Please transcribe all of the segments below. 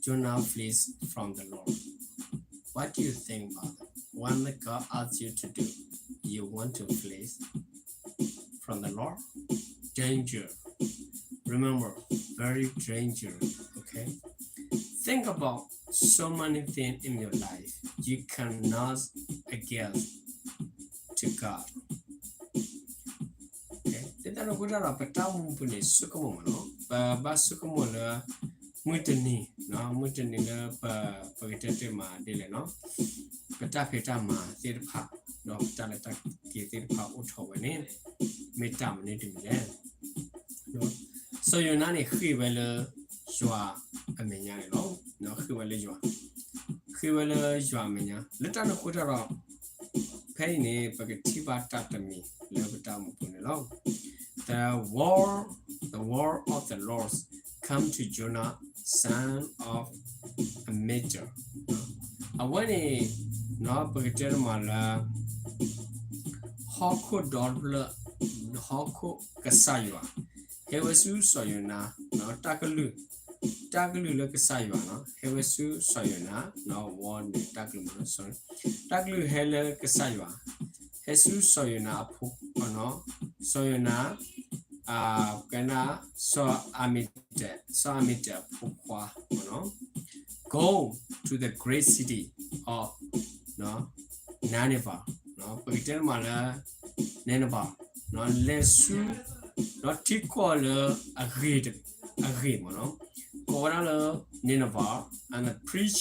Jonah flees from the Lord. What do you think about that? What God asks you to do? You want to flee from the Lord? Danger. Remember, very dangerous, okay? Think about so many things in your life you cannot against to God. သတးန့ၣ်အဃိတၢ်ဒီး ပတၢ်အိၣ်မူပူၤန့ၣ် ဆိကမိၣ်မးနီၤ, ပဘၣ်ဆိကမိၣ်လၢ မုၢ်တနံၤ, မုၢ်တနံၤလၢပ ပကတဲတ့ၢ်မးဒ်လဲၣ်နီၤ, ပတၢ်ဖံးတၢ်မၤသ့ၣ်တဖၣ်, ဒီးပတၢ်လဲၤတၢ်က့ၤသ့ၣ်တဖၣ်အိၣ်ထီၣ်ဝဲန့ၣ် မ့ၢ်တၢ်မနုၤတမံၤလဲၣ်. စီၤယိၤနါန့ၣ်ဃ့ၢ်ဝဲလၢ ယွၤအမဲာ်ညါန့ၣ်လီၤ. ဃ့ၢ်ဝဲလၢယွၤ, ဃ့ၢ်ဝဲလၢယွၤအမဲာ်ညါ, လၢတၢ်န့ၣ်အဃိတၢ်ဒီး ဖဲအံၤန့ၣ် ပကထံၣ်ဘၣ်တၢ်တမံၤလၢပတၢ်အိၣ်မူပူၤန့ၣ်လီၤ. The word, the word of the Lord come to Jonah, son of Amittai. အဝဲန့ၣ် ပကတဲတ့ၢ်မးလၢ ဟီၣ်ခိၣ်ဒီဖျၢၣ်, ဟီၣ်ခိၣ်ကစၢ်ယွၤ ဟဲဝဲဆူစီၤယိၤနါ တၢ်ကလုၢ်, တၢ်ကလုၢ်လၢကစၢ်ယွၤနီၤ, ဟဲဝဲဆူစီၤယိၤနါ, ဝီန့ၣ်တၢ်ကလုၢ်မး, တၢ်ကလုၢ်ဟဲလၢကစၢ်ယွၤ, ဟဲဆူစီၤယိၤနါအဖိ, စီၤယိၤနါ, ကနၣ်, စီၤအမံတဲ, စီၤအမံတဲအဖိခွါ, Go to the great city of Nineveh, ပကတဲတ့ၢ်မးလၢ Nineveh, လဲၤဆူ ဒီးထံကီၢ်လၢအဂ့ၤ, အဂ့ၤမးနီၤ, ကိးဝဲဒၣ်လၢ Nineveh, and preach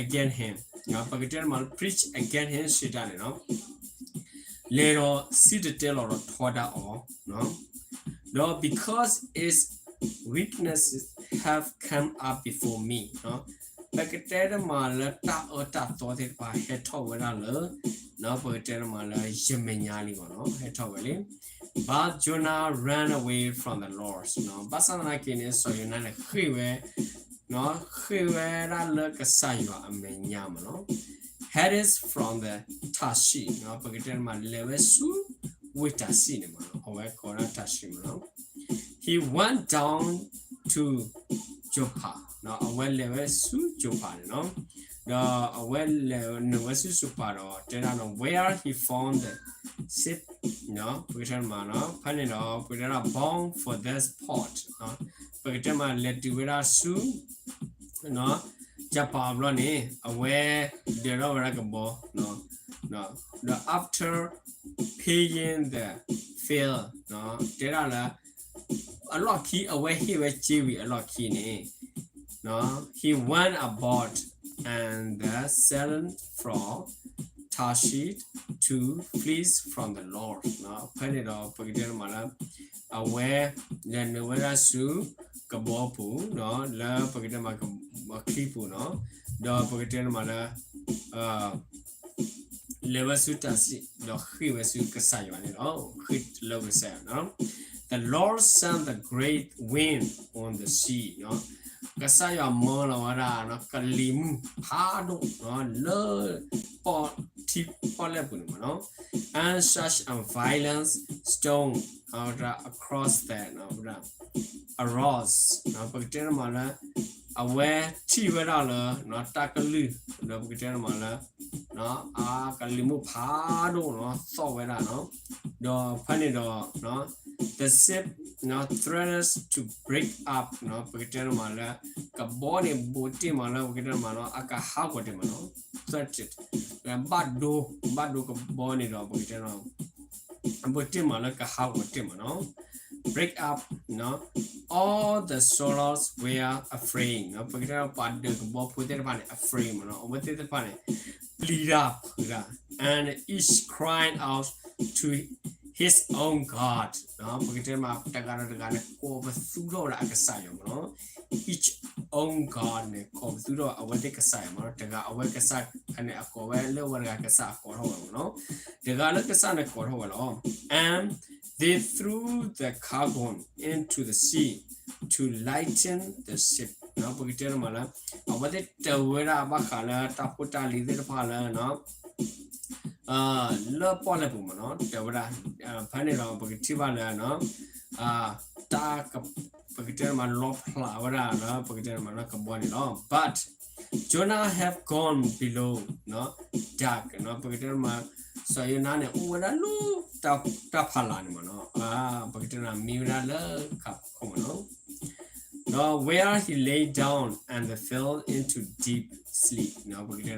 against him, ပကတဲတ့ၢ်မးလၢ preach against him စံးတၢ်န့ၣ်နီၤ, လဲၤဒီးစံၣ်တဲၤတဲလီၤဒီးထီဒါအီၤ, ဒီး because his wickedness have come up before me, ပကတဲတ့ၢ်မးလၢတၢ်အၢတၢ်သီသ့ၣ်တဖၣ်ဟဲထီၣ်ဝဲဒၣ်လၢ ပကတဲတ့ၢ်မးလၢယမဲာ်ညါလံမးနီၤ, ဟဲထီၣ်ဝဲလံ. But Jonah ran away from the Lord, ဘၣ်ဆၣ်သနာ်က့န့ၣ် စီၤယိၤနါန့ၣ်ဃ့ၢ်ဝဲ, ဃ့ၢ်ဝဲဒၣ်လၢကစၢ်ယွၤအမဲာ်ညါမးနီၤ, hiding from the Tarshish, ပကတဲတ့ၢ်မးလဲၤဝဲဆူ ဝ့ၢ်တၢ်စံၣ်န့ၣ်မးနီၤ, အဝဲကိးဒၣ်တၢ်စံၣ်မးနီၤ, he went down to Joppa, အဝဲလဲၤဝဲဆူ Joppa န့ၣ်နီၤ, ဒီးအဝဲလဲၤနုာ်ဝဲဆူ Joppa ဒီးတဲဒၣ်နီၤ, where he found the ship, ပကတဲတ့ၢ်မးနီၤ, ဖဲန့ၣ်ဒီး ပကတဲဒၣ် bound for this port, ပကတဲတ့ၢ်မးလဲၤတုၤဝဲဒၣ်ဆူ Joppa အဘျီန့ၣ် အဝဲဒၢးထီၣ်ဝဲဒၣ်ကဘီ, ဒီး after paying the fare, တဲဒၣ်လၢ အလီၢ်ခံ အဝဲဟ့ၣ်ဝဲစ့ဝံၤအလီၢ်ခံန့ၣ် he went aboard and sailed from Tarshish to flee from the Lord, ဖဲန့ၣ်ဒီး ပကတဲတ့ၢ်မးလၢ အဝဲလဲၤနုာ်ဝဲဒၣ်ဆူ ကဘီပူၤ, လၢပကတဲတ့ၢ်မး ကဘီချံပူၤနီၤ, ဒီးပကတဲတ့ၢ်မးလၢ လဲၤဝဲဆူတၢ်စံၣ် ဒီးဃ့ၢ်ဝဲဆူကစၢ်ယွၤန့ၣ်လီၤ. ဃ့ၢ်လၢကစၢ်ယွၤနီၤ, the Lord sent the great wind on the sea, ကစၢ်ယွၤမၢလီၤဝဲဒၣ် ကလံၤမုၢ်ဖးဒိၣ် လၢ ပီၣ်ထံပီၣ်လဲၣ်ပူၤန့ၣ်မးနီၤ, and such a violent storm across the arose, ပကတဲတ့ၢ်မးလၢ အဝဲထံၣ်ဝဲဒၣ်လၢ တၢ်ကလုၢ် ဒီးပကတဲတ့ၢ်မးလၢ အကလံၤမုၢ်ဖးဒိၣ်နီၤ သီၣ်ဝဲဒၣ်နီၤ, ဒီးဖဲန့ၣ်ဒီး the ship threatens to break up, ပကတဲတ့ၢ်မးလၢ ကဘီန့ၣ် ဘူးတ့ၢ်မးလၢ ပကတဲတ့ၢ်မးနီၤ အကဟးဂီၤတ့ၢ်မးနီၤ, threatened, ဘၣ်ဒိ ဘၣ်ဒိကဘီန့ၣ်ဒီး ပကတဲတ့ၢ် ဘူးတ့ၢ်မးလၢကဟးဂီၤတ့ၢ်မးနီၤ, break up, all the sailors were afraid, ပကတဲတ့ၢ် ပှၤဒၢးကဘီဖိသ့ၣ်တဖၣ်န့ၣ် afraid မးနီၤ, အဝဲသ့ၣ်တဖၣ်န့ၣ် ပျံၤတၢ်ဖုးတၢ်, and each cried out to his own god, ပကတဲတ့ၢ်မး တဂၤဒီးတဂၤန့ၣ် ကိးပသူထီၣ်ဝဲဒၣ်အကစၢ်ယွၤမးနီၤ, each own god န့ၣ် ကိးပသူထီၣ်အဝဲသ့ၣ်ကစၢ်ယွၤမးနီၤ, တဂၤအဝဲကစၢ်န့ၣ် အကိးဝဲလၢအဝဲတဂၤကစၢ်အကိးထီၣ်ဝဲမးနီၤ, တဂၤလၢကစၢ်န့ၣ်ကိးထီၣ်ဝဲလီၤ. And they threw the cargo into the sea to lighten the ship, ပကတဲတ့ၢ်မးလၢ အဝဲသ့ၣ်တၢၤဝဲဒၣ်ဘၣ်ဃးလၢတၢ်ဖိတၢ်လံၤသ့ၣ်တဖၣ်လၢ လၢပီၣ်လဲၣ်ပူၤမးနီၤ, တၢၤဝဲဒၣ်, ဖဲန့ၣ်ဒီး ပကထံၣ်ဘၣ်လၢ တၢ် ပကတဲမးလီဖျးဝဲဒၣ်လၢ ပကတဲမးလၢကဘီန့ၣ်လီၤ. But Jonah have gone below deck ပကတဲမး စီၤယိၤနါန့ၣ် အိၣ်ဝဲဒၣ်လၢ တၢ်ဖးလၢ်န့ၣ်မ့ၢ်နီၤ ပကတဲမး မံဝဲဒၣ်လၢခးခိၣ်မ့ၢ်နီၤ ဒီး where he lay down and fell into deep sleep ပကတဲ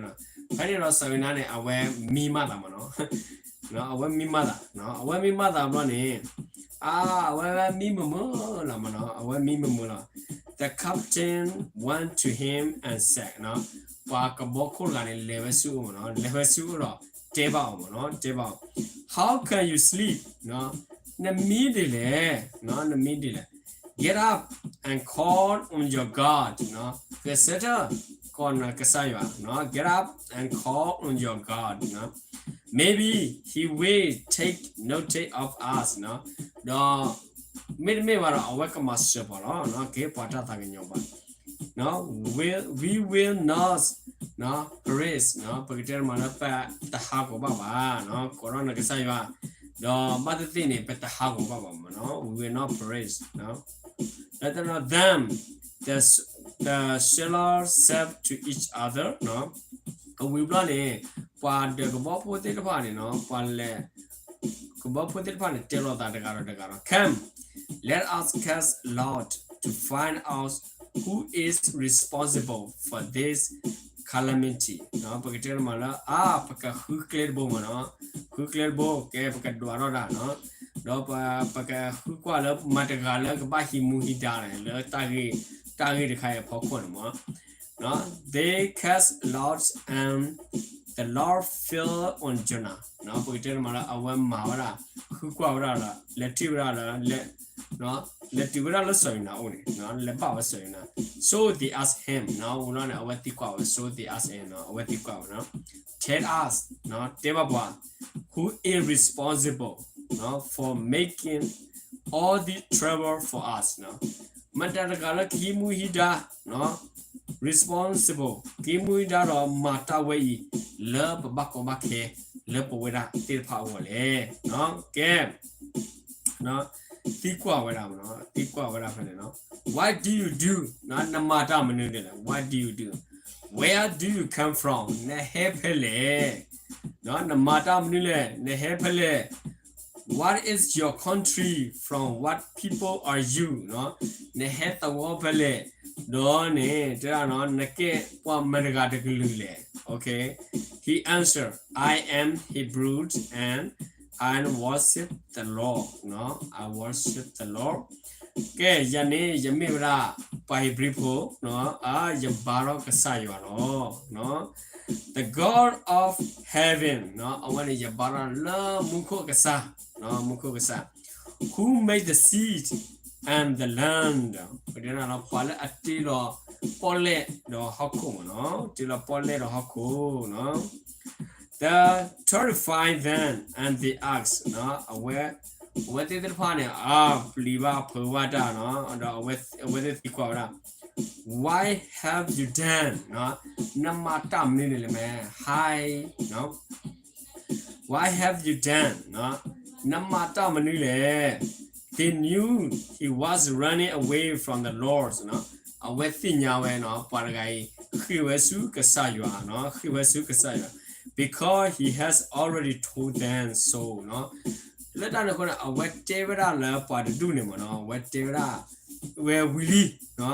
ဖဲန့ၣ်ဒီးစီၤယိၤနါန့ၣ် အဝဲမံမးသးမ့ၢ်နီၤ အဝဲမံမးသး အဝဲမံမးသးဘျီန့ၣ် အါ အဝဲမံမုာ်မုာ်လီၤမ့ၢ်နီၤ အဝဲမံမုာ်မုာ်လီၤ The captain went to him and said ပှၤကဘီခိၣ်တဂၤန့ၣ် လဲၤဝဲဆူအအိၣ်မ့ၢ်နီၤ လဲၤဝဲဆူအအိၣ်ဒီး တဲဘၣ်အီၤမ့ၢ်နီၤ တဲဘၣ်အီၤ How can you sleep နမံဒ်လဲၣ် နမံဒ်လဲၣ် Get up and call on your God ကဆၢထၢၣ် ကိးနကစၢ်ယွၤ Get up and call on your God Maybe he will take notice of us ဒီး မ့တမ့ၢ်ဘၣ်ဒီး အဝဲကမၤစၢၤပှၤလီၤ ကဟ့ၣ်ပှၤတၢ်သးကညီၤဘၣ် we will not perish ပကတဲမးလၢ ပတဟးဂီၤဘၣ်ဘၣ် ကိးထီၣ်နကစၢ်ယွၤ ဒီးဘၣ်သ့ၣ်သ့ၣ်န့ၣ် ပတဟးဂီၤဘၣ်ဘၣ်မ့ၢ်နီၤ we will not perish လၢတၢ်န့ၣ် then the the sailors said to each other အဝံၤဘျီန့ၣ် ပှၤဒီးကဘီဖိသ့ၣ်တဖၣ်န့ၣ်နီၤ ပှၤလဲၤ ကဘီဖိသ့ၣ်တဖၣ်န့ၣ် တဲလိာ်သးတဂၤဒီးတဂၤဒီး Come, let us cast lot to find out who is responsible for this calamity ပကတဲမးလၢ အါ ပကဃုကျဲတဘိမ့ၢ်နီၤ ဃုကျဲတဘိ ကဲ ပကဒွးထီၣ်တၢ်နီၤ ဒီးပကဃုကွၢ်လၢမတၤတဂၤလၢကဘၣ်ဟံးမူဟံးဒါန့ၣ် လၢတၢ်ဂ့ၢ် တၢ်ဂ့ၢ်တခါအံၤအဖီခိၣ်န့ၣ်မ့ၢ် They cast lots and the lot fell on Jonah ပကတဲမးလၢ အဝဲမၤဝဲဒၣ် ဃုကွၢ်ဝဲဒၣ်လၢ လဲၤထံၣ်ဝဲဒၣ်လၢ လဲၤတုၤဝဲဒၣ်လၢစီၤယိၤနါအအိၣ်န့ၣ် လဲၤဘၣ်ဝဲစီၤယိၤနါ So they asked him ဝံၤလီၤန့ၣ် အဝဲသံကွၢ်ဝဲ So they asked him အဝဲသံကွၢ်ဝဲ Tell us တဲဘၣ်ပှၤ who is responsible for making all this trouble for us မတၤတဂၤလၢကဟံးမူဟံးဒါ responsible ကဟံးမူဟံးဒါဒီးမၤတၢ်ဝဲအံၤ လၢပဘၣ်ကီဘၣ်ခဲ လၢပဝဲဒၣ်သ့ၣ်တဖၣ်အဂီၢ်လဲၣ် ကဲ သံကွၢ်ဝဲဒၣ်မ့ၢ်နီၤ သံကွၢ်ဝဲဒၣ်ဖဲန့ၣ်နီၤ Why do you do နမၤတၢ်မနုၤလဲၣ် Why do you do Where do you come from နဟဲဖဲလဲၣ် နမၤတၢ်မနုၤလဲၣ် နဟဲဖဲလဲၣ် What is your country from what people are you နဟဲသဝီဖဲလဲၣ် ဒီးန့ၣ် တဲဒၣ်နီၤ နကဲပှၤမတၤတဂၤတကလုာ်လဲၣ် Okay He answered I am Hebrew and I worship the Lord I worship the Lord ကဲ ယၤန့ၣ် ယမ့ၢ်ဝဲဒၣ် ပှၤဧ့ၤဘြံၤဖိ ယဘါထီၣ်ကစၢ်ယွၤလီၤ The God of heaven အဝဲန့ၣ် ယဘါထီၣ်လၢမူခိၣ်ကစၢ် မူခိၣ်ကစၢ် Who made the sea and the land ပတဲဒၣ်လီၤ ပှၤလၢအတ့လီၤပီၣ်လဲၣ်ဒီးဟီၣ်ခိၣ်မ့ၢ်နီၤ တ့လီၤပီၣ်လဲၣ်ဒီးဟီၣ်ခိၣ်နီၤ The terrifying them and the axe အဝဲ အဝဲသ့ၣ်တဖၣ်န့ၣ် အပျံၤဘၣ်ဖုးဘၣ်တၢ်နီၤ ဒီးအဝဲသ့ၣ်သံကွၢ်ဝဲဒၣ် Why have you done နမၤတၢ်မနုၤန့ၣ်လဲၣ်မ့ၢ် Hi Why have you done နမၤတၢ်မနုၤလဲၣ် They knew he was running away from the Lord အဝဲသ့ၣ်ညါဝဲနီၤ ပှၤတဂၤအံၤ ဃ့ၢ်ဝဲဆူကစၢ်ယွၤနီၤ ဃ့ၢ်ဝဲဆူကစၢ်ယွၤ because he has already told them so လၢတၢ်န့ၣ်အဃိန့ၣ် အဝဲတဲဝဲဒၣ်လၢပှၤတဒူၣ်န့ၣ်မ့ၢ်နီၤ အဝဲတဲဝဲဒၣ် ဝဲဝံၤလံ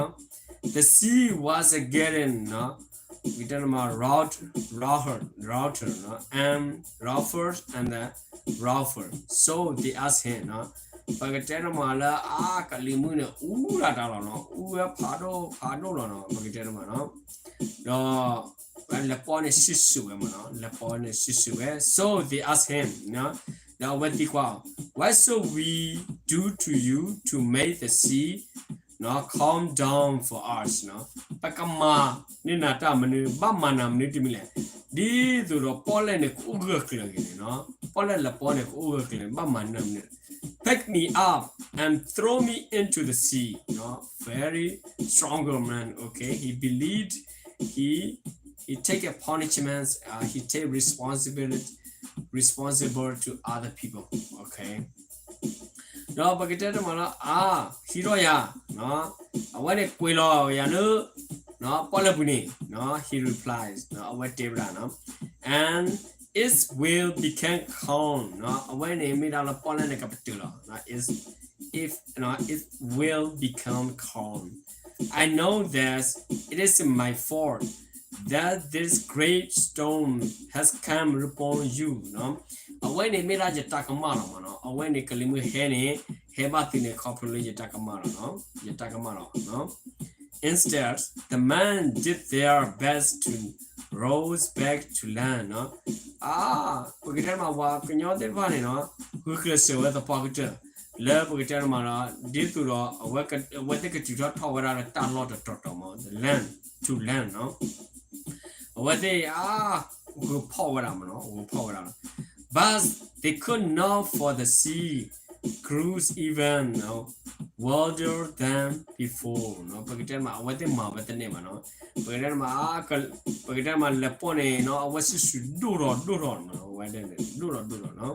The sea was getting နီၤ we talking about rough, rougher, rougher, no? And rougher and rougher. So they asked him, no? ပကတဲန့ၣ်မးလၢအါကလံၤမုၢ်န့ၣ် အူတၢ်တၢ်လီၤနီၤ အူဝဲဖးဒိၣ်ဖးဒိၣ်လီၤနီၤ ပကတဲန့ၣ်မးနီၤ ဒီး လဲၤပီန့ၣ်စံၣ်စိၤဝဲမးနီၤ လဲၤပီန့ၣ်စံၣ်စိၤဝဲ So they asked him, ဒီးအဝဲသံကွၢ်အီၤ What shall we do to you to make the sea calm down for us? ပကမၤန့ၢ်နၤတၢ်မနုၤ ဘၣ်မၤနၤမနုၤတမံၤလဲၣ် ဒ်သိးဒီးပီၣ်လဲၣ်န့ၣ် ကအိၣ်ဂၢၢ်ကျၢၤဂ့ၤန့ၣ်နီၤ ပီၣ်လဲၣ်လဲၤပီန့ၣ် ကအိၣ်ဂၢၢ်ကျၢၤန့ၣ် ဘၣ်မၤနၤမနုၤ Pick me up and throw me into the sea. Very stronger man, okay? He believed he he take a punishment, uh, he take responsibility responsible to other people, okay? ဒီးပကတဲတမးလၢ အါ, ဟံးထီၣ်ယၤ, အဝဲန့ၣ်ကွံာ်လီၤယၤလၢ ပီၣ်လဲၣ်ပူၤန့ၣ်, he replies, အဝဲတဲဝဲဒၣ်, and it will become calm, အဝဲန့ၣ်မ့ၢ်ဒၣ်လၢပီၣ်လဲၣ်န့ၣ်ကပတုာ်လီၤ, if, if it will become calm. I know that it isn't my fault that this great storm has come upon you. အဝဲန့ၣ်မ့ၢ်ဒၣ်ယတၢ်ကမၣ်လီၤမးနီၤ, အဝဲန့ၣ်ကလံၤမုၢ်ဟဲန့ၣ် ဟဲဘၣ်သုန့ၣ်ခီဖျိလၢယတၢ်ကမၣ်လီၤ, ယတၢ်ကမၣ်လီၤ. Instead, the men did their best to row back to land. အါ, ပကတဲမးပှၤကညီသ့ၣ်တဖၣ်န့ၣ်နီၤ, ဂုာ်ကျဲးစၢးဝဲသပှၢ်ကတၢၢ် လၢပကတဲမးလီၤ, ဒ်သိးဒီး အဝဲသ့ၣ်ကတုၤထီၣ်ထီၣ်ဝဲဒၣ်လၢတၢ်လီၢ်တတီၤတီၤမး, the land, to land နီၤ, အဝဲသ့ၣ်အါ, ဂုာ်ဖီၣ်ဝဲဒၣ်မးနီၤ, ဂုာ်ဖီၣ်ဝဲဒၣ်လီၤ. But they could not, for the sea grew even wilder than before. ပကတဲမး အဝဲသ့ၣ်မၤဝဲတန့ၢ်ဘၣ်နီၤ, ပကတဲမး, ပကတဲမးလဲၤပိာ်န့ၣ်နီၤ, အဝဲဆူၣ်ဆူၣ်ဒိၣ်ထီၣ်ဒိၣ်ထီၣ်နီၤ, အဝဲဒၣ်န့ၣ် ဒိၣ်ထီၣ်ဒိၣ်ထီၣ်နီၤ.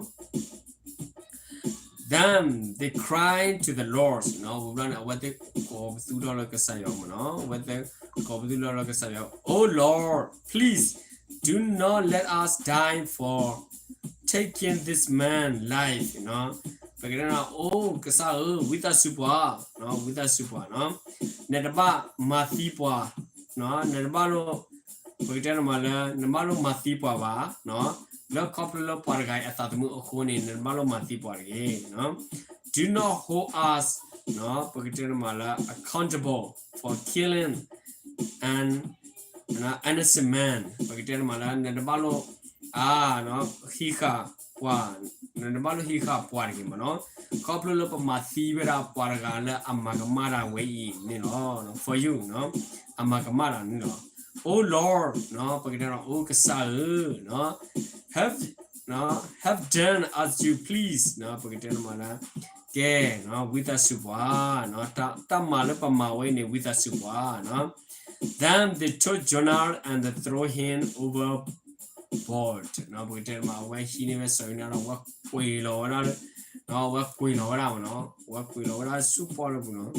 Then they cried to the Lord. ဝံၤဘျီန့ၣ် အဝဲသ့ၣ်ကိးပသူထီၣ်လၢကစၢ်ယွၤမးနီၤ, အဝဲသ့ၣ်ကိးပသူထီၣ်လၢကစၢ်ယွၤ, Oh Lord, please do not let us die for taking this man's life. ပကတဲမး, အိၣ်ကစၢ်ဧၢ, ဝံသးစူၤပှၤ, ဝံသးစူၤပှၤနီၤ, နတဘၣ်မၤသံပှၤ, နတဘၣ်လိၣ်, ပကတဲမးလၢ နဘၣ်လိၣ်မၤသံပှၤဘၣ်, လၢခီဖျိလၢပှၤတဂၤအံၤအသးသမူအဃိန့ၣ် နတဘၣ်လိၣ်မၤသံပှၤတဂ့ၤ. Do not hold us, ပကတဲမးလၢ accountable for killing an innocent man. ပကတဲမးလၢ နတဘၣ်လိၣ် အါ, ဟံးဃာ်ပှၤ, နတဘၣ်လိၣ်ဟံးဃာ်ပှၤတဂ့ၤမးနီၤ, ခီဖျိလၢပမၤသံဝဲဒၣ်ပှၤတဂၤလၢအမၤကမၣ်တၢ်ဝဲအံၤန့ၣ်လီၤ, for you, အမၤကမၣ်တၢ်န့ၣ်လီၤ. Oh Lord, ပကတဲမး အိၣ်ကစၢ်ဧၢ, have, have done as you please. ပကတဲမးလၢ ကဲ, ဝံသးစူၤပှၤ, တၢ်မၤလၢပမၤဝဲအံၤန့ၣ် ဝံသးစူၤပှၤ. Then they took Jonah and threw him overboard. ပကတဲမး အဝဲဟံးန့ၢ်ဝဲစီၤယိၤနါဒီး အဝဲကွံာ်လီၤဝဲဒၣ်, အဝဲကွံာ်လီၤဝဲဒၣ်မးနီၤ, အဝဲကွံာ်လီၤဝဲဒၣ်ဆူပီၣ်လဲၣ်ပူၤနီၤ.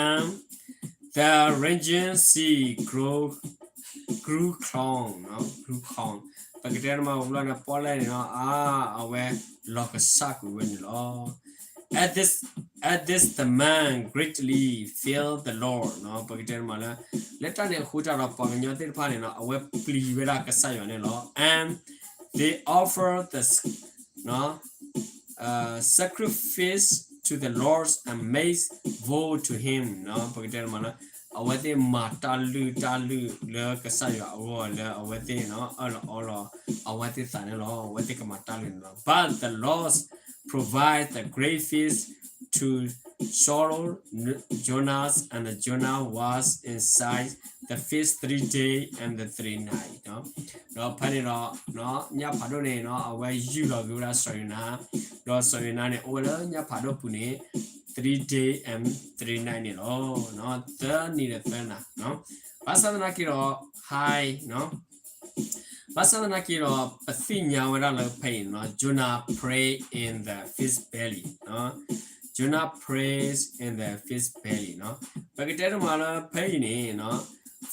And the raging sea grew, grew calm, grew calm. ပကတဲမး ဝံၤဘျီန့ၣ် ပီၣ်လဲၣ်န့ၣ်နီၤ, အါ, အဝဲလီၤကဆှၣ်ကွံာ်ဝဲန့ၣ်လီၤ. At this, at this the man greatly feared the Lord. ပကတဲမးလၢ လၢတၢ်န့ၣ်အဃိတၢ်ဒီး ပှၤကညီသ့ၣ်တဖၣ်န့ၣ်နီၤ အဝဲပျံၤဝဲဒၣ်ကစၢ်ယွၤန့ၣ်လီၤ. And they offered the, sacrifice to the Lord and made vow to him. ပကတဲမးလၢ အဝဲသ့ၣ်မၤတၢ်လုၢ်တၢ်လုၢ်လၢကစၢ်ယွၤအဂီၢ်လၢအဝဲသ့ၣ်နီၤ အၢၣ်လီၤအီလီၤအဝဲသ့ၣ်သးန့ၣ်လီၤ, အဝဲသ့ၣ်ကမၤတၢ်လုၢ်န့ၣ်လီၤ. But the Lord provided the great fish to swallow Jonah, and Jonah was inside the fish three days and three nights. ဒီးဖဲန့ၣ်ဒီး ညၣ်ဖးဒိၣ်န့ၣ်နီၤ အဝဲယူၢ်လီၤက့ၤဝဲဒၣ်စီၤယိၤနါ, ဒီးစီၤယိၤနါန့ၣ် အိၣ်ဝဲလၢညၣ်ဖးဒိၣ်ပူၤန့ၣ် three day and three night န့ၣ်လီၤ, သၢနံၤဒီးသၢနၤ. ဘၣ်ဆၣ်သနာ်က့ဒီး ဟါ, ဘၣ်ဆၣ်သနာ်က့ဒီး ပသ့ၣ်ညါဝဲဒၣ်လၢဖဲအံၤနီၤ Jonah pray in the fish belly. Jonah prays in the fish belly. ပကတဲတမးလၢဖဲအံၤန့ၣ်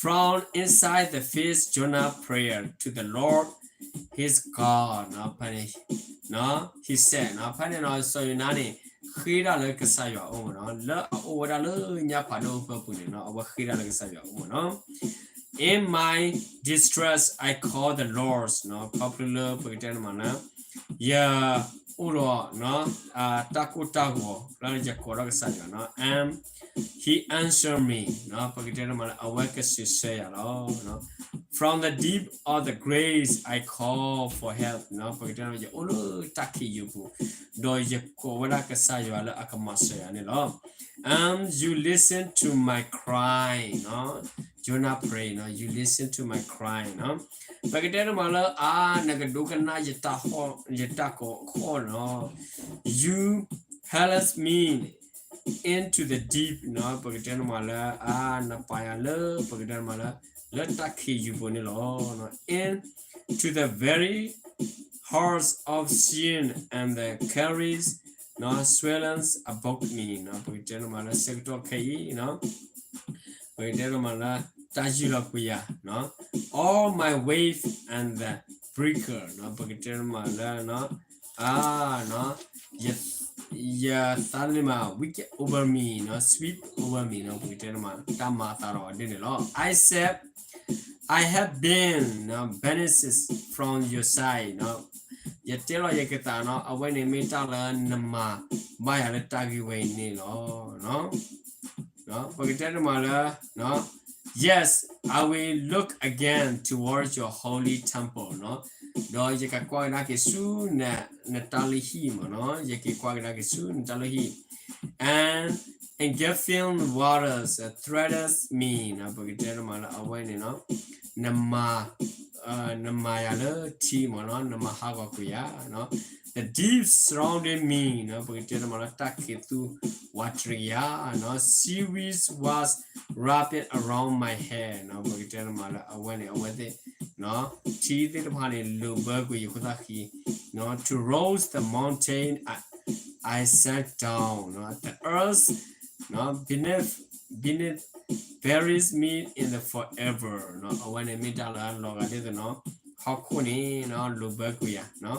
from inside the fish Jonah prayed to the Lord his God. He said, ဖဲန့ၣ်နီၤ စီၤယိၤနါန့ၣ် ဃ့တၢ်လၢကစၢ်ယွၤအအိၣ်မးနီၤ, လၢအအိၣ်ဝဲဒၣ်လၢညၣ်ဖးဒိၣ်အဖီခိၣ်ပူၤန့ၣ်နီၤ အဝဲဃ့တၢ်လၢကစၢ်ယွၤအအိၣ်မးနီၤ. In my distress I called the Lord. ခီဖျိလၢပကတဲတမးလၢ ယအိၣ်ဒီး တၢ်ကိၢ်တၢ်ဂီၤလၢယကိးထီၣ်ကစၢ်ယွၤနီၤ and he answered me. ပကတဲတမးလၢ အဝဲကစံးဆၢယၤလီၤ. From the deep of the graves I call for help. ပကတဲတမး ယအိၣ်လၢတၢ်ခံးယုၢ်ပူၤ ဒီးယကိးဝဲဒၣ်ကစၢ်ယွၤလၢအကမၤစၢၤယၤန့ၣ်လီၤ. And you listen to my cry. Jonah pray, you listen to my cry. ပကတဲတမးလၢ အါ နကဒိကနၣ်ယတၢ်ကိးအဃိနီၤ You hurled me into the deep. ပကတဲတမးလၢ အါ နပာ်ယၤလၢ ပကတဲတမးလၢ လၢတၢ်ခံးယုၢ်ပူၤန့ၣ်လီၤ. Into the very heart of Sheol and carried swellings abode me နီၤ, ပကတဲတမးလၢဆၢကတီၢ်ခဲအံၤနီၤ, ပကတဲတမးလၢတၢ်ယုၢ်လီၤကွံာ်ယၤနီၤ, all my wealth and the breaker နီၤ, ပကတဲတမးလၢ အါ ယသးန့ၣ်မး wicked over me နီၤ, sweep over me နီၤ, ပကတဲတမး တၢ်မၤအသးဒီးအီၤဒ်န့ၣ်လီၤ. I said, I have been banished from your sight နီၤ, ယတဲလီၤယကသးနီၤ, အဝဲန့ၣ်မ့ၢ်တၢ်လၢနမၤဘၣ်ယၤလၢတၢ်ဂ့ၢ်ဝဲအံၤန့ၣ်လီၤ. ပကတဲတမးလၢ Yes, I will look again towards your holy temple နီၤ, ဒီးယကကွၢ်ကဒါက့ၤဆူနတၢ်လုၢ်ဟံၣ်မးနီၤ, ယကကွၢ်ကဒါက့ၤဆူနတၢ်လုၢ်ဟံၣ် and engulfing waters threatens me နီၤ, ပကတဲတမးလၢအဝဲန့ၣ်နီၤ, နမၤ နမၤယၤလၢထံမးနီၤ, နမၤဟးဂီၤကွံာ်ယၤနီၤ, the deep surrounding me နီၤ, ပကတဲတမးလၢတၢ်ခံးသူဝးတရံးယၤနီၤ, seaweeds was wrapped around my head နီၤ, ပကတဲတမးလၢအဝဲန့ၣ် အဝဲသ့ၣ် ထံသ့ၣ်တဖၣ်န့ၣ် လိာ်ဘၢကွံာ်ယခိၣ်သၣ်ဃံ to rouse the mountain I sank down, the earth beneath beneath buries me in the forever နီၤ, အဝဲန့ၣ်မ့ၢ်တၢ်လၢအလီၤဂာ်ဒ်သိးနီၤ, ဟီၣ်ခိၣ်န့ၣ်နီၤ လိာ်ဘၢကွံာ်ယၤ,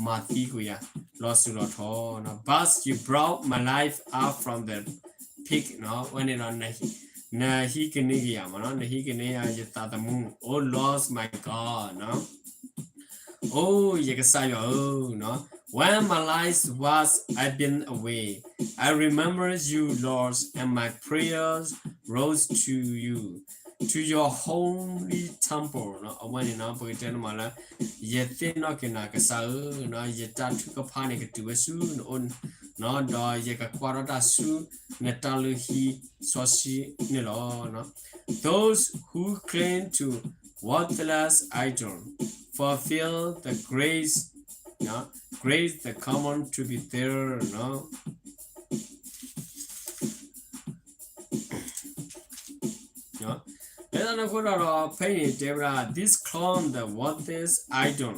မၤသံကွံာ်ယၤ လီၤစိၤလီၤထီနီၤ, but you brought my life up from the pit နီၤ, အဝဲန့ၣ်ဒီး နဟံးကန့ၢ်က့ၤယၤမးနီၤ, နဟံးကန့ၢ်ယၤယသးသမူ O Lord my God နီၤ. O ယကစၢ်ယွၤဧၢ, when my life was ebbing away, I remember you, Lord, and my prayers rose to you, to your holy temple နီၤ, အဝဲန့ၣ်နီၤ ပကတဲန့ၣ်မးလၢ ယသ့ၣ်နီၣ်က့ၤနၤကစၢ်ဧၢနီၤ, ယတၢ်ထုကဖၣ်န့ၣ် ကတုၤဝဲဆူနအိၣ်နီၤ, ဒီးယကကွၢ်ထီၣ်တၢ်ဆူနတၢ်လုၢ်ဟံၣ်စီဆှံန့ၣ်လီၤ. Those who cling to worthless idol fulfill the grace, grace the command to be there နီၤ. လၢတၢ်န့ၣ်အဃိဒီး ဖဲအံၤန့ၣ်တဲဝဲဒၣ် this clown the worthless idol,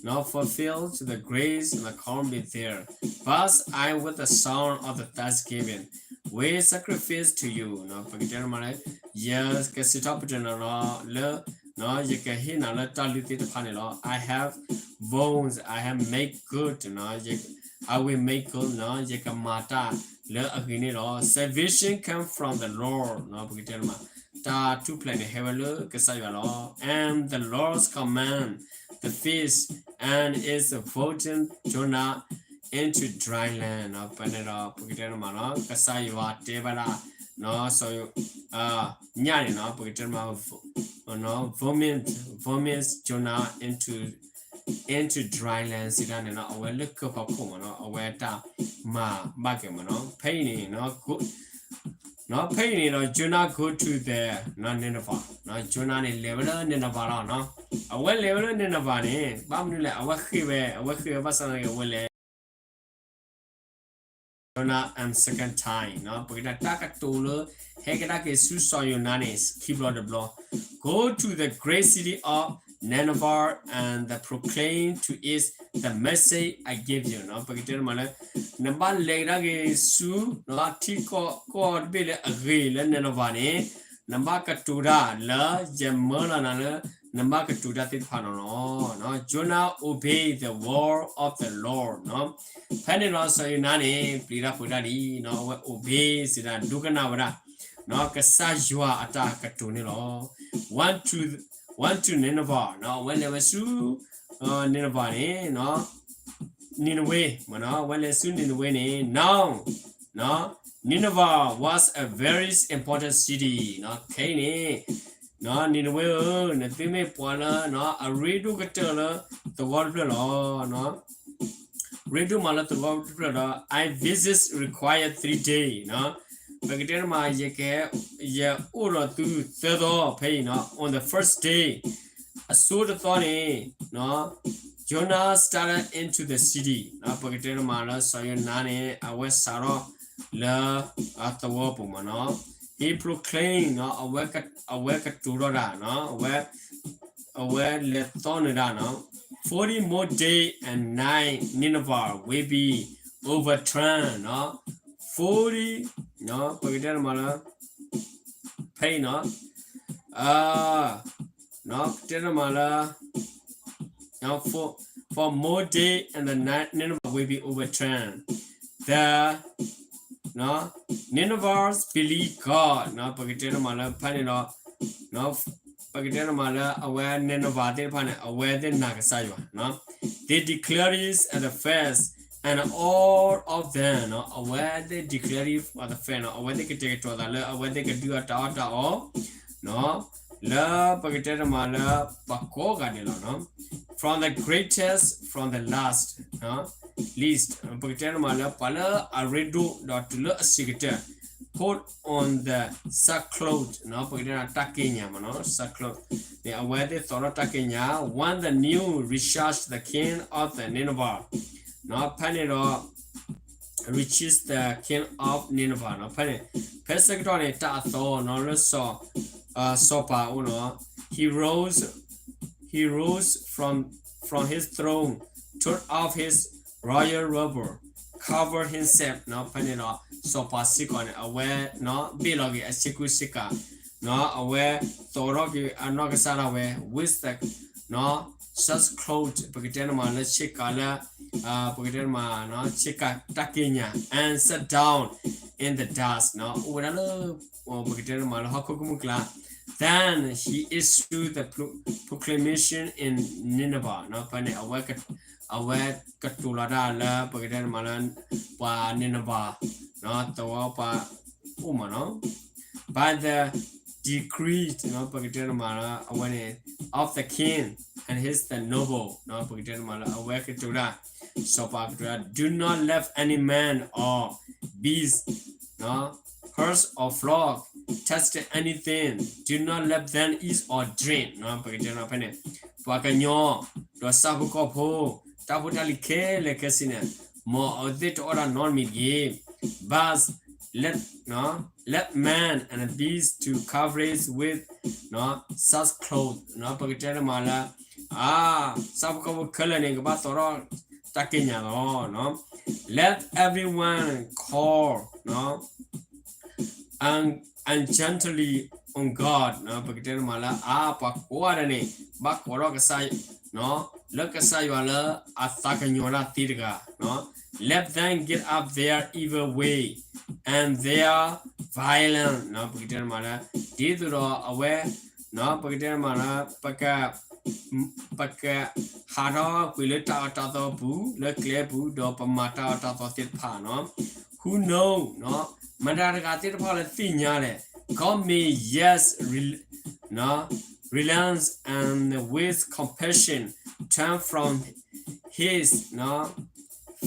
not fulfilled the grace and the calm be there, but I with the sound of the thanksgiving will sacrifice to you နီၤ, ပကတဲန့ၣ်မးလၢ ယကစံးထီၣ်ပတြၢၤနၤလီၤလၢ ယကဟ့ၣ်နၤလၢတၢ်လုၢ်သ့ၣ်တဖၣ်န့ၣ်လီၤ. I have bones, I have made good, I will make good နီၤ, ယကမၤတၢ်လၢအဂ့ၤန့ၣ်လီၤ. Salvation come from the Lord နီၤ, ပကတဲန့ၣ်မး တၢ်ထူၣ်ဖျဲးန့ၣ်ဟဲဝဲလၢကစၢ်ယွၤလီၤ. And the Lord's command the fish, and its voting Jonah into dry land နီၤ, ဖဲန့ၣ်ဒီး ပကတဲန့ၣ်မးနီၤ ကစၢ်ယွၤတဲဘၣ်ဒၣ် စီၤ ညၣ်န့ၣ်နီၤ ပကတဲမး vomit, vomit Jonah into, into dry land စံးတၢ်န့ၣ်နီၤ အဝဲလၢကၢၢ်ဖီခိၣ်မးနီၤ အဝဲတၢ်မၤဘၣ်က့ၤမးနီၤ ဖဲအံၤန့ၣ် ဖဲအံၤန့ၣ်ဒီး Jonah go to the Nineveh နီၤ Jonah န့ၣ် လဲၤဝဲလၢ Nineveh လီၤနီၤ အဝဲလဲၤဝဲလၢ Nineveh န့ၣ် ဘၣ်မနုၤလဲၣ် အဝဲဃ့ၢ်ဝဲ အဝဲဃ့ၢ်ဝဲဘၣ်ဆၣ်သနာ်က့ အဝဲလဲၤ Jonah and second time နီၤ ပကတဲတၢ်ကတိၤလၢ ဟဲကဒါက့ၤဆူစီၤယိၤနါန့ၣ် ခံဘျီတဘျီ Go to the great city of Nineveh and the proclaim to it the message I give you နီၤ ပကတဲမးလၢ နဘၣ်လဲၤကဒါက့ၤဆူ ထံကီၢ်ကီၢ်တဘ့ၣ်လၢအဂ့ၤလၢ Nineveh န့ၣ် နဘၣ်ကတိၤတၢ်လၢယမၢလီၤနၤလၢ နဘၣ်ကတိၤတၢ်သ့ၣ်တဖၣ်န့ၣ်လီၤ. Jonah obeyed the word of the Lord နီၤ ဖဲန့ၣ်ဒီး စီၤယိၤနါန့ၣ် ပျံၤတၢ်ဖုးတၢ်ဒ်နီၤ အဝဲ obey စံးတၢ် ဒိကနၣ်ဝဲဒၣ် ကစၢ်ယွၤအတၢ်ကတိၤန့ၣ်လီၤ. Went to, went to Nineveh နီၤ အဝဲလဲၤဝဲဆူ Nineveh န့ၣ် Nineveh မ့ၢ်နီၤ အဝဲလဲၤဆူ Nineveh န့ၣ် Now Nineveh was a very important city နီၤ ခဲအံၤန့ၣ် Nineveh ဧၢ နသုမ့ၢ်ပှၤလၢ အရ့ဒိၣ်ကတၢၢ်လၢသဝီတဖျၢၣ်လီၤ. ရ့ဒိၣ်မးလၢသဝီတဖျၢၣ်ဒီး I visit require three day နီၤ ပကတဲတမး ယက ယအိၣ်ဒီးသုသၢသီဖဲအံၤနီၤ on the first day အဆိတသီန့ၣ် Jonah started into the city နီၤ ပကတဲတမးလၢစီၤယိၤနါန့ၣ် အဝဲစးထီၣ်လၢအသဝီပူၤမ့ၢ်နီၤ He proclaimed နီၤ အဝဲကတိၤထီၣ်တၢ်နီၤ အဝဲ အဝဲလဲၤသီနုာ်တၢ်နီၤ forty more day and night Nineveh will be overturned နီၤ, forty နီၤ, ပကတဲတမးလၢ ဖဲအံၤနီၤ, ပကတဲတမးလၢ for, for more day and the night Nineveh will be overturned. The Ninevites believe God နီၤ, ပကတဲတမးလၢဖဲန့ၣ်ဒီး ပကတဲတမးလၢအဝဲ Nineveh သ့ၣ်တဖၣ်န့ၣ် အဝဲသ့ၣ်နာ်ကစၢ်ယွၤနီၤ, they declare it as the first and all of them နီၤ, အဝဲသ့ၣ် declare it as the first နီၤ, အဝဲသ့ၣ်ကတဲာ်ကတီၤသးလၢအဝဲသ့ၣ်ကဒုးအီၣ်တၢ်အီၣ်တၢ်အီနီၤ, လၢပကတဲတမးလၢ ပှၤကိးဂၤဒဲးလီၤနီၤ, from the greatest, from the last, least ပကတဲတမးလၢပှၤလၢအရ့ဒိၣ်ဒီးတုၤလၢအဆံးကတၢၢ် put on the sackcloth နီၤ, ပကတဲတၢ်က့ၢ်ညါမးနီၤ, sackcloth န့ၣ် အဝဲသ့ၣ်သိးထီၣ်တၢ်က့ၢ်ညါ when the news reaches the king of the Nineveh နီၤ, ဖဲန့ၣ်ဒီး reaches the king of Nineveh နီၤ, ဖဲန့ၣ် ဖဲဆၢကတီၢ်န့ၣ် တၢ်အသီနီၤ လၢစီၤ စီၤပၤအအိၣ်နီၤ, he rose, he rose from, from his throne, took off his royal robe, covered himself နီၤ, ဖဲန့ၣ်ဒီး စီၤပၤစ့ၢ်ကီးန့ၣ် အဝဲနီၤ ဘ့ၣ်လီၤက့ၤအဆ့ကူဆ့ကၤနီၤ, အဝဲသိးထီၣ်က့ၤအနီၢ်ကစၢ်ဒၣ်ဝဲ with the နီၤ sackcloth ပကတဲတမးလၢဆ့ကၤလၢ ပကတဲတမး ဆ့ကၤတၢ်က့ၢ်ညါ and sat down in the dust နီၤ, အိၣ်ဝဲဒၣ်လၢ ပကတဲတမးလၢဟီၣ်ခိၣ်ကမူၣ်ကျါ then he issued the pro- proclamation in Nineveh နီၤ, ဖဲန့ၣ် အဝဲကတိၤလီၤတၢ်လၢ ပကတဲတမးလၢ ပှၤ Nineveh နီၤ သဝီပှၤအိၣ်မးနီၤ, by the decree နီၤ, ပကတဲတမးလၢအဝဲန့ၣ် of the king and his the noble နီၤ, ပကတဲတမးလၢအဝဲကတိၤတၢ် စီၤပၤကတိၤတၢ် do not let any man or beast, herds or flock, taste anything, do not let them eat or drink နီၤ, ပကတဲတမးဖဲန့ၣ် ပှၤကညီ ဒီးဆၣ်ဖိကီၢ်ဖိ တၢ်ဖိတၢ်လံၤခဲလၢာ်ခဲဆ့န့ၣ် မ်အဝဲသ့ၣ်တအီၣ်တၢ်နီတမံၤတဂ့ၤ, but let, let man and beast to cover it with sackcloth နီၤ, ပကတဲတမးလၢ အါ ဆၣ်ဖိကီၢ်ဖိခဲလၢာ်န့ၣ် ကဘၣ်သိးထီၣ်တၢ်က့ၢ်ညါလီၤနီၤ, let everyone call, ungently on God နီၤ, ပကတဲတမးလၢ အါ ပှၤကိးဂၤဒဲးန့ၣ် ဘၣ်ကိးထီၣ်ကစၢ် လၢကစၢ်ယွၤလၢအသးကညီၤတၢ်သ့တဂၤနီၤ, let them give up their evil way and their violence နီၤ, ပကတဲတမးလၢ ဒ်သိးဒီးအဝဲ ပကတဲတမးလၢ ပက ပကဟးထီၣ်ကွံာ်လၢတၢ်အၢတၢ်သီအပူၤ လၢကျဲအပူၤ ဒီးပမၤတၢ်အၢတၢ်သီသ့ၣ်တဖၣ်နီၤ, who know နီၤ, မတၤတဂၤသ့ၣ်တဖၣ်လၢသ့ၣ်ညါလဲၣ်, God may yet re- relent and with compassion turn from his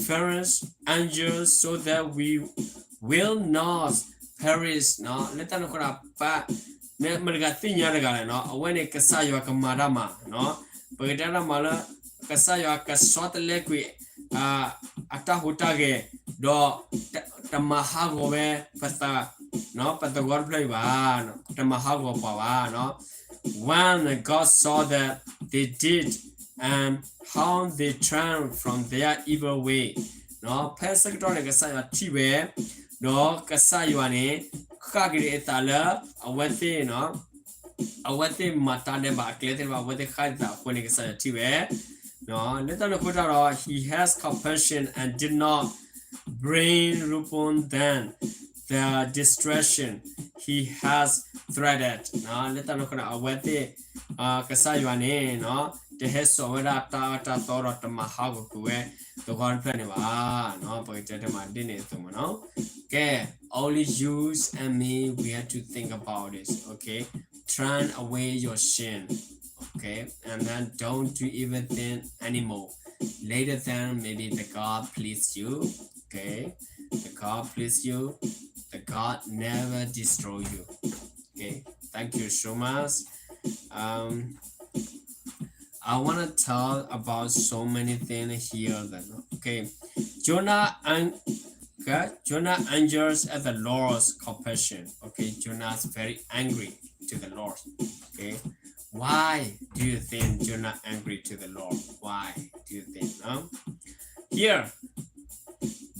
furious anger so that we will not perish နီၤ, လၢတၢ်န့ၣ်အဃိဒီး ပ မတၤတဂၤသ့ၣ်ညါတဂၤလဲၣ်နီၤ, အဝဲန့ၣ်ကစၢ်ယွၤကမၤတၢ်မၤနီၤ, ပကတဲတၢ်မၤလၢ ကစၢ်ယွၤကဆီတလဲကွံာ် အတၢ်ဟူးတၢ်ဂဲၤ ဒီး တမၤဟးဂီၤဝဲ ပသး ပသဝီတဖျၢၣ်အံၤဘၣ်, တမၤဟးဂီၤပှၤဘၣ်နီၤ, when God saw that they did and how they turned from their evil way နီၤ, ဖဲဆၢကတီၢ်န့ၣ် ကစၢ်ယွၤထံၣ်ဝဲ ဒီးကစၢ်ယွၤန့ၣ် ဃၣ်က့ၤအသးလၢ အဝဲသ့ၣ် အဝဲသ့ၣ်မၤတၢ်ဒဲးဘးအကျဲသ့ၣ်တဖၣ် အဝဲသ့ၣ်ဃၣ်က့ၤသးအဃိန့ၣ် ကစၢ်ယွၤထံၣ်ဝဲ လၢတၢ်န့ၣ်အဃိတၢ်ဒီး he has compassion and did not bring upon them the destruction he has threatened လၢတၢ်န့ၣ်အဃိန့ၣ် အဝဲသ့ၣ် ကစၢ်ယွၤန့ၣ် တဟဲစိာ်ဝဲဒၣ်တၢ်အၢတၢ်သီဒီးတမၤဟးဂီၤကွံာ်ဝဲ သဝီတဖျၢၣ်န့ၣ်ဘၣ်, ပကတဲတမၤဒ်န့ၣ်အသိးမးနီၤ, ကဲ only you and me, we have to think about this, okay? Turn away your sin, okay? And then don't do evil thing anymore. Later then, maybe the God please you, okay? The God please you. The God never destroy you. Okay, thank you so much. Um, I want to tell about so many things here. Then, okay, Jonah and okay, Jonah angers at the Lord's compassion. Okay, Jonah is very angry to the Lord. Okay, why do you think Jonah angry to the Lord? Why do you think? No? Here,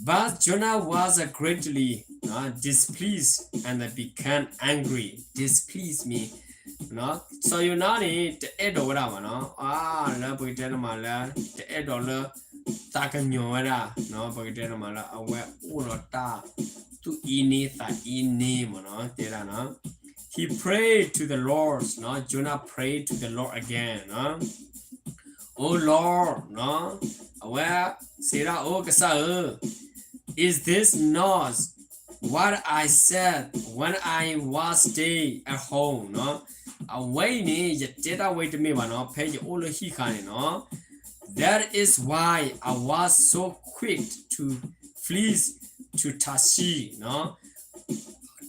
But Jonah was greatly displeased and became angry. Displeased mean စီၤယိၤနါန့ၣ် တအဲၣ်ဒိးဝဲဒၣ်ဘၣ်နီၤ, အါ လၢပကတဲတမးလၢ တအဲၣ်ဒိးလၢ သးကညီၤဝဲဒၣ်, ပကတဲတမးလၢ အဝဲအိၣ်ဒီးတၢ်သူၣ်အံၤန့သးအံၤန့မ့ၢ်နီၤ, တဲဒၣ် He prayed to the Lord, Jonah prayed to the Lord again, O Lord, အဝဲစံးဒၣ် အိ ကစၢ်ဧၢ, is this not what I said when I was stay at home? အဝဲအံၤန့ၣ် ယတဲတၢ်ဝဲတမ့ၢ်ဘၣ်နီၤ, ဖဲယအိၣ်လၢဟံၣ်ဃာ်န့ၣ်နီၤ, that is why I was so quick to flee to Tarshish.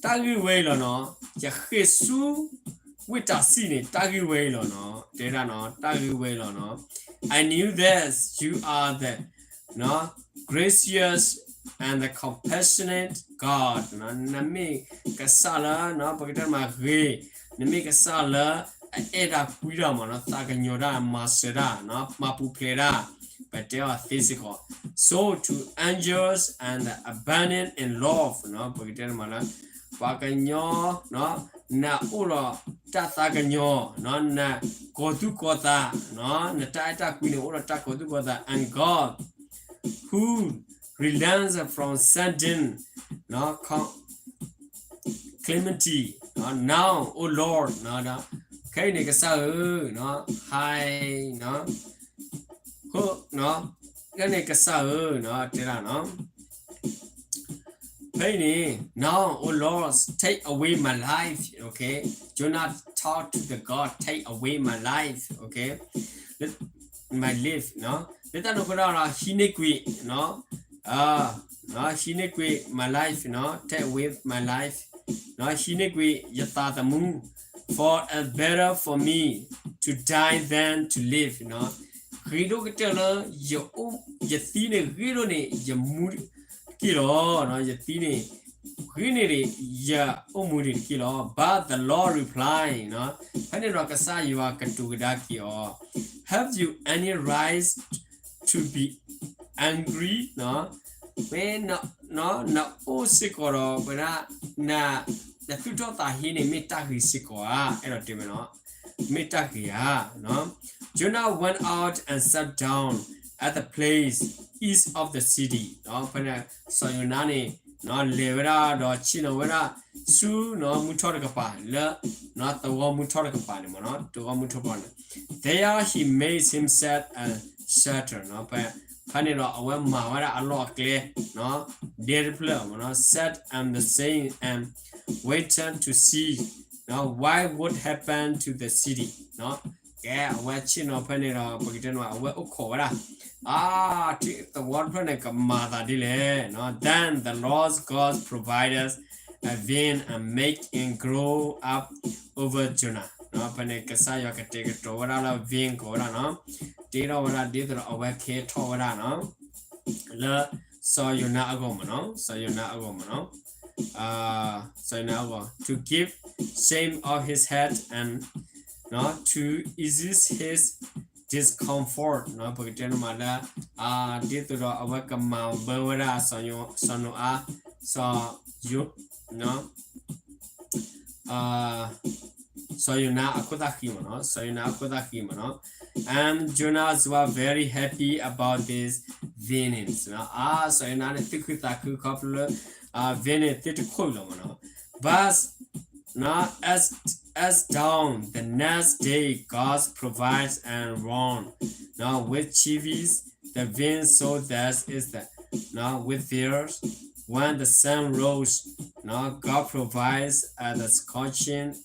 တၢ်ဂ့ၢ်ဝဲအံၤလီၤနီၤ, ယဃ့ၢ်ဆူ ဝ့ၢ်တၢ်စံၣ်န့ၣ် တၢ်ဂ့ၢ်ဝဲအံၤလီၤနီၤ, တဲဒၣ်နီၤ, တၢ်ဂ့ၢ်ဝဲအံၤလီၤနီၤ, I knew that you are the gracious and the compassionate God. နမ့ၢ်ကစၢ်လၢ ပကတဲမးဂ့ၤ, နမ့ၢ်ကစၢ်လၢအအဲၣ်တၢ်ကွံတၢ်မ့ၢ်နီၤ, သးကညီၤတၢ် မၤစၢၤတၢ်, မၤပူၤဖျဲးတၢ်, ပတဲအီၤသ့စ့ၢ်ကီး, slow to anger and abundant in love. ပကတဲမးလၢ ပှၤကညီ နအိၣ်ဒီးတၢ်သးကညီၤ, နကိးသူၣ်ကီၤသး, နတၢ်အဲၣ်တၢ်ကွံန့ၣ် အိၣ်ဒီးတၢ်ကိးသူၣ်ကီၤသး, and God who relents from sending calamity. Now, O Lord, ခဲအံၤန့ၣ် ကစၢ်ဧၢ, hi, ဖဲန့ၣ် ကစၢ်ဧၢ, တဲဒၣ်နီၤ, ဖဲအံၤန့ၣ် now, O Lord, take away my life, okay? Jonah talk to the God, take away my life, okay? My life, လၢတၢ်န့ၣ်အဃိဒီး ဟံးန့ၢ်ကွံာ်, hide ကွံာ် my life, take away my life, ဟံးန့ၢ်ကွံာ်ယသးသမူ, for it's better for me to die than to live. ဂ့ၤဒိၣ်ကတၢၢ်လၢ ယသံန့ၣ်ဂ့ၤဒိၣ်န့ၢ် ယမူတက့ၢ်လီၤ. ယသံန့ၣ် ဂ့ၤန့ၢ်ဒံး ယအိၣ်မူဒံးတက့ၢ်လီၤ. But the Lord replied, ဖဲန့ၣ်ဒီးကစၢ်ယွၤကတိၤကဒါက့ၤအီၤ, Have you any right to be angry? မ့ၢ် နအိၣ်စ့ၢ်ကီးဒီး ဝဲဒၣ် နသူၣ်ထီၣ်သးဟ့န့ၣ် မ့ၢ်တၢ်ဂ့ၤစ့ၢ်ကီးဧါ, အဲၣ်ဒိးတဲဝဲနီၤ, မ့ၢ်တၢ်ဂ့ၤဧါ. Jonah went out and sat down at the place east of the city. ဖဲန့ၣ် စီၤယိၤနါန့ၣ် လဲၤဝဲဒၣ်ဒီးဆ့ၣ်နီၤဝဲဒၣ် ဆူ မုၢ်ထီၣ်တကပၤ လၢ သဝီမုၢ်ထီၣ်တကပၤန့ၣ်မ့ၢ်နီၤ, သဝီမုၢ်ထီၣ်တကပၤန့ၣ်, There he made himself a shelter. ဖဲန့ၣ်ဒီးအဝဲမၤဝဲဒၣ်အလီၢ်အကျဲ, dwelling place မ့ၢ်နီၤ, sat in the sun and waited to see what would happen to the city. ကဲ အဝဲဆ့ၣ်နီၤဖဲန့ၣ်ဒီး ပကတဲန့ၣ် အဝဲအိၣ်ခိးဝဲဒၣ် အါ ထံသဝီတဖျၢၣ်န့ၣ် ကမၤသးဒ်လဲၣ်. Then the Lord God provided a wind and make it grow up over Jonah. ဖဲန့ၣ် ကစၢ်ယွၤကတဲာ်ကတီၤဝဲဒၣ်လၢ wind ကိးဝဲဒၣ်နီၤ, တ့ထီၣ်ဝဲဒၣ်ဒ်သိးဒီးအဝဲကဲထီၣ်ဝဲဒၣ်နီၤ လၢ စီၤယိၤနါအဂီၢ်မ့ၢ်နီၤ, စီၤယိၤနါအဂီၢ်မ့ၢ်နီၤ, စီၤယိၤနါအဂီၢ် to give shame of his head and to ease his discomfort. ပကတဲန့ၣ်မးလၢ ဒ်သိးဒီးအဝဲကမၤဘၢဝဲဒၣ် စီၤနိၤအါ စီၤယိၤ စီၤယိၤနါအခိၣ်သၣ်ဃံမ့ၢ်နီၤ, စီၤယိၤနါအခိၣ်သၣ်ဃံမ့ၢ်နီၤ, And Jonah was very happy about this wind. အါ စီၤယိၤနါန့ၣ် သူၣ်ခုသးခုခီဖျိလၢ wind န့ၣ် သ့ၣ်တခိၣ်အံၤလီၤမ့ၢ်နီၤ, But as, as dawn the next day, God provides a warm, now which chills the wind so that is the, now with tears, when the sun rose, now God provides a the scorching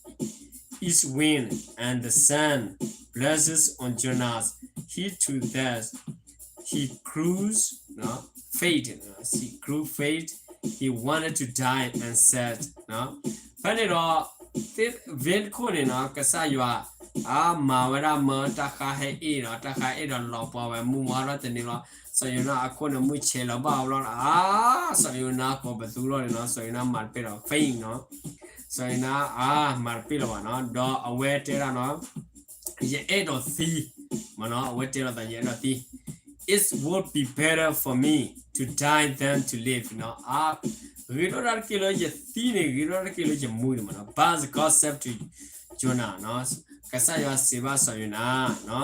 east wind, and the sun blazes on Jonah's head to death. He grew faint, he grew faint, he wanted to die and said, ဖဲန့ၣ်ဒီး သ့ၣ် wind ခိၣ်န့ၣ်နီၤ ကစၢ်ယွၤ အါ မၤဝဲဒၣ်မၢတၢ်ဃါဟဲအ့ၣ်နီၤ, တၢ်ဃါအ့ၣ်ဒီးလီၤပှီၢ်ဝဲ မုၢ်မီၤထီၣ်တနံၤလီၤ, စီၤယိၤနါအခိၣ်န့ၣ် မုၢ်ဆဲးလီၤဘၣ်ဝဲလီၤ, အါ စီၤယိၤနါကိးပသူထီၣ်န့ၣ်နီၤ, စီၤယိၤနါမၤတပ့ၢ်ဒီး faint နီၤ, စီၤယိၤနါအါ မၤတပ့ၢ်လၢၤဘၣ်နီၤ, ဒီးအဝဲတဲဒၣ်နီၤ ယအဲၣ်ဒိးသံ, မ့ၢ်နီၤ အဝဲတဲလိာ်သး ယအဲၣ်ဒိးသံ, it would be better for me to die than to live နီၤ. အါ ဂ့ၤထီၣ်တၢ်တက့ၢ်လၢယသံန့ၣ် ဂ့ၤထီၣ်တၢ်တက့ၢ်လၢယမူန့ၣ်မးနီၤ. But God said to Jonah နီၤ, ကစၢ်ယွၤစံးဘၣ်စီၤယိၤနါနီၤ,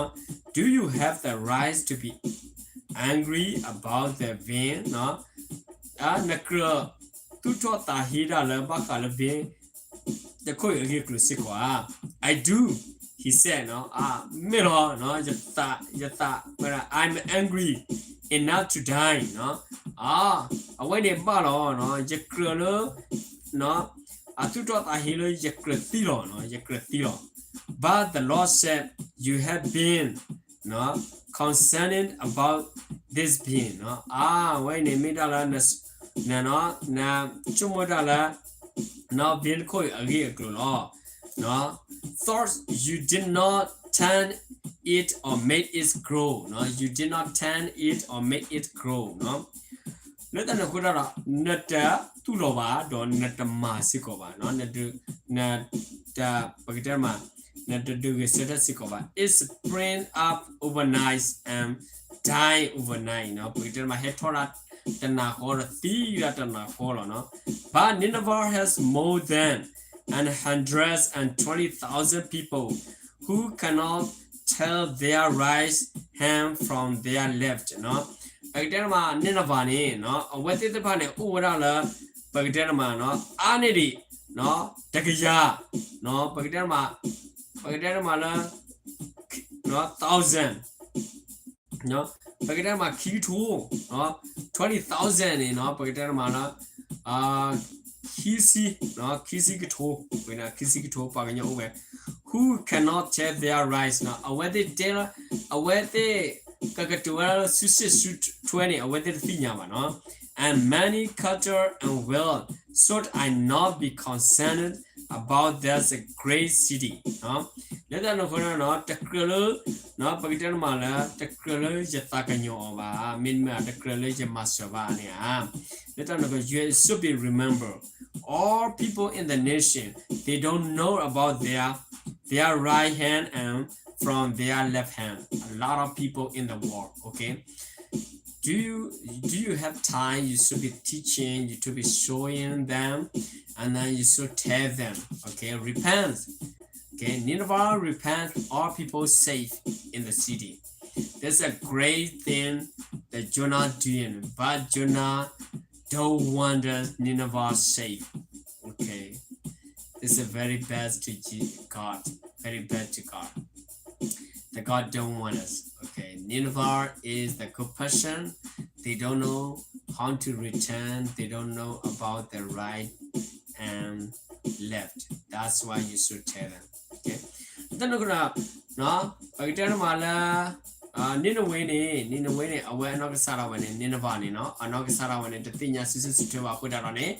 Do you have the right to be angry about the wind နီၤ. အါ နကြၢးသူၣ်ထီၣ်သးဟ့တၢ်လၢဘၣ်ဃးလၢ wind တခိၣ်အံၤအဂ့ၢ်အကျိၤစ့ၢ်ကီးဧါ. I do, he said နီၤ, အါ မ့ၢ်လီၤနီၤ, ယသး ယသး I'm angry enough to die နီၤ. အါ အဝဲန့ၣ်ဘၣ်လီၤနီၤ, ယကြၢးလၢ နီၤ, အသူၣ်ထီၣ်သးဟ့လၢယကြၢးသံလီၤနီၤ, ယကြၢးသံလီၤ. But the Lord said, You have been နီၤ concerned about this wind နီၤ. အါ အဝဲန့ၣ်မ့ၢ်ဒၣ်လၢ န န နီၤ နဆိကမိၣ်ဒၣ်လၢ နီၤ wind တခိၣ်အံၤအဂ့ၢ်အကျိၤလီၤ. နီၤ Thought you did not tend it or made it grow နီၤ, you did not tend it or made it grow နီၤ. လၢတၢ်န့ၣ်အဃိတၢ်ဒီး နတသူၣ်လီၤဘၣ် ဒီးနတမၤစ့ၢ်ကီးဘၣ်နီၤ, နတ နတ ပကတဲမး နတဒုးဂဲၤဆၢထၢၣ်စ့ၢ်ကီးဘၣ်. It sprang up overnight and died overnight နီၤ, ပကတဲမး ဟဲထီၣ်ဒၣ်တနၤဃီဒီးသံဒၣ်တနၤဃီလီၤနီၤ. But Nineveh has more than a hundred and twenty thousand people who cannot tell their right hand from their left နီၤ. ပကတဲမး Nineveh န့ၣ်နီၤ အဝဲသ့ၣ်တဖၣ်န့ၣ် အိၣ်ဝဲဒၣ်လၢ ပကတဲမးနီၤ အါန့ၢ်ဒံး နီၤ တကယၤ နီၤ ပကတဲမး ပကတဲမးလၢ နီၤ thousand နီၤ ပကတဲမး ခံကထိ နီၤ twenty thousand န့ၣ်နီၤ ပကတဲမးလၢ အါ ခံဆံ နီၤ ခံဆံကထိ ဝဲန့ၣ် ခံဆံကထိ ပှၤကညီအိၣ်ဝဲ who cannot tell their right နီၤ အဝဲသ့ၣ်တဲလၢ အဝဲသ့ၣ် ကကတိၤဝဲဒၣ်လၢစုစ့ၣ်စုထွဲန့ၣ် အဝဲသ့ၣ်တသ့ၣ်ညါဘၣ်နီၤ and many cattle and wealth, should I not be concerned about this great city နီၤ လၢတၢ်န့ၣ်အဃိနီၤ တကြၢးလၢ နီၤ ပကတဲမးလၢ တကြၢးလၢယသးကညီၤအီၤဘၣ် မ့တမ့ၢ် တကြၢးလၢယမၤစၢၤဘၣ်န့ၣ်ဧါ လၢတၢ်န့ၣ်အဃိ you should be remember all people in the nation, they don't know about their their right hand and from their left hand. A lot of people in the world, okay? Do you do you have time? You should be teaching, you should be showing them, and then you should tell them, okay, repent. Okay, Nineveh repent, all people safe in the city. That's a great thing that Jonah doing, but Jonah don't want the Nineveh safe. Okay, it's a very bad to Je- God, very bad to God. The God don't want us. Okay, Nineveh is the good person. They don't know how to return. They don't know about the right and left. That's why you should tell them. Okay. တၢ်န့ၣ်ကဒီး ပကတဲမးလၢ Nineveh န့ၣ် Nineveh န့ၣ် အဝဲအနီၢ်ကစၢ်ဒၣ်ဝဲန့ၣ် Nineveh န့ၣ်နီၤ အနီၢ်ကစၢ်ဒၣ်ဝဲန့ၣ် တသ့ၣ်ညါစုဆူၣ်စုထွဲဘၣ်အဃိတၢ်ဒီးန့ၣ်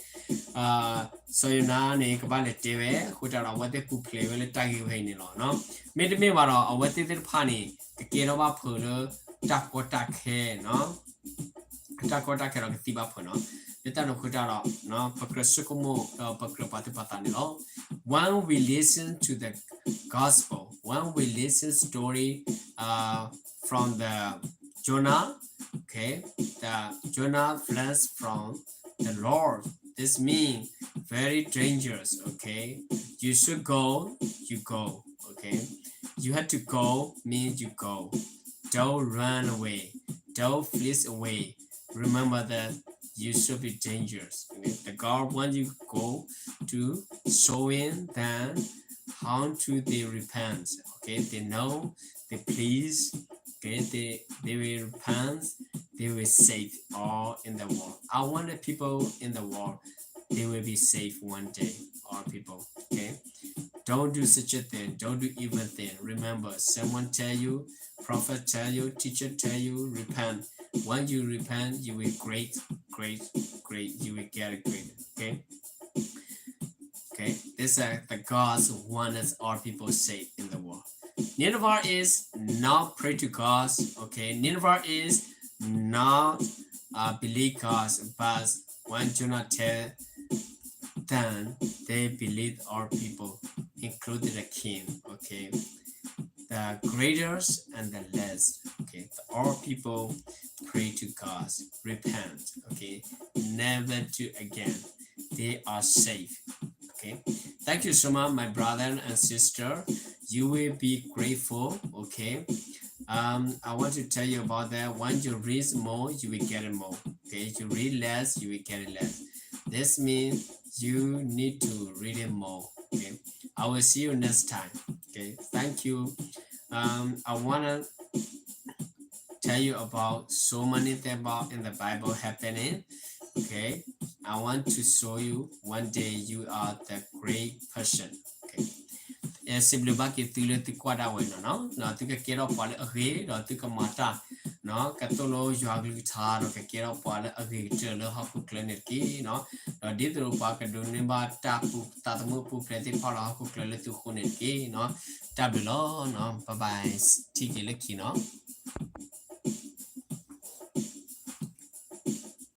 စီၤယိၤနါန့ၣ် ကဘၣ်လဲၤတဲဝဲ အဃိတၢ်ဒီး အဝဲသ့ၣ်ပူၤဖျဲးဝဲလၢတၢ်ဂ့ၢ်ဝဲအံၤန့ၣ်လီၤ. မ့တမ့ၢ်ဘၣ်ဒီး အဝဲသ့ၣ်သ့ၣ်တဖၣ်န့ၣ် ကကဲထီၣ်ဘၣ်ဖုးလၢ တၢ်ကီတၢ်ခဲနီၤ တၢ်ကီတၢ်ခဲဒီးကသံဘၣ်ဖုးနီၤ လၢတၢ်န့ၣ်အဃိတၢ်ဒီး ပကြၢးဆိကမိၣ်ဒီးပကြၢးပာ်သူၣ်ပာ်သးန့ၣ်လီၤ. When we listen to the gospel, when we listen story uh, from the Jonah, okay, the Jonah flees from the Lord. This means very dangerous, okay? You should go, you go, okay? You have to go means you go. Don't run away. Don't flee away. Remember that you should be dangerous. Okay? The God wants you to go to showing them how to they repent. Okay, they know, they please. Okay, they they will repent. They will save all in the world. I want the people in the world. They will be saved one day. All people. Okay. Don't do such a thing. Don't do evil thing. Remember, someone tell you, prophet tell you, teacher tell you, repent. When you repent, you will great, great, great. You will get great. Okay. Okay. This is the God's wanted all people saved in the world. Nineveh is not pray to God. Okay. Nineveh is not uh, believe God, but when Jonah tell them, they believe all people, including the king. Okay. The greatest and the less. Okay. All people pray to God, repent, okay? Never do again. They are safe. Okay. Thank you so much, my brother and sister. You will be grateful. Okay. Um, I want to tell you about that. When you read more, you will get it more. Okay. You read less, you will get it less. This means you need to read it more. Okay. I will see you next time. Okay. Thank you. Um, I wanna tell you about so many things about in the Bible happening. Okay, I want to show you one day you are the great person. Okay, အဲစံးဘျုးဘၣ်က့ၤသုလၢသုကွၢ်ဒၣ်ဝဲနီၤနီၤ, သုကကဲထီၣ်ပှၤလၢအဂ့ၤဒီးသုကမၤတၢ်နီၤ, ကသိၣ်လိယွၤကလုၢ်ကထါဒီး ကကဲထီၣ်ပှၤလၢအဂ့ၤကတၢၢ်လၢဟီၣ်ခိၣ်ချၢန့ၣ်တက့ၢ်နီၤ. ဒီးဒ်သိးပှၤကဒိးန့ၢ်ဘၣ်တၢ်ပူၤသးသမူပူၤဖျဲးသ့ၣ်တဖၣ်လၢဟီၣ်ခိၣ်ချၢလၢသုဃိန့ၣ်တက့ၢ်နီၤ. တၢ်ဘျုးလီၤနီၤ, bye bye, ထံၣ်က့ၤလၢခံနီၤ.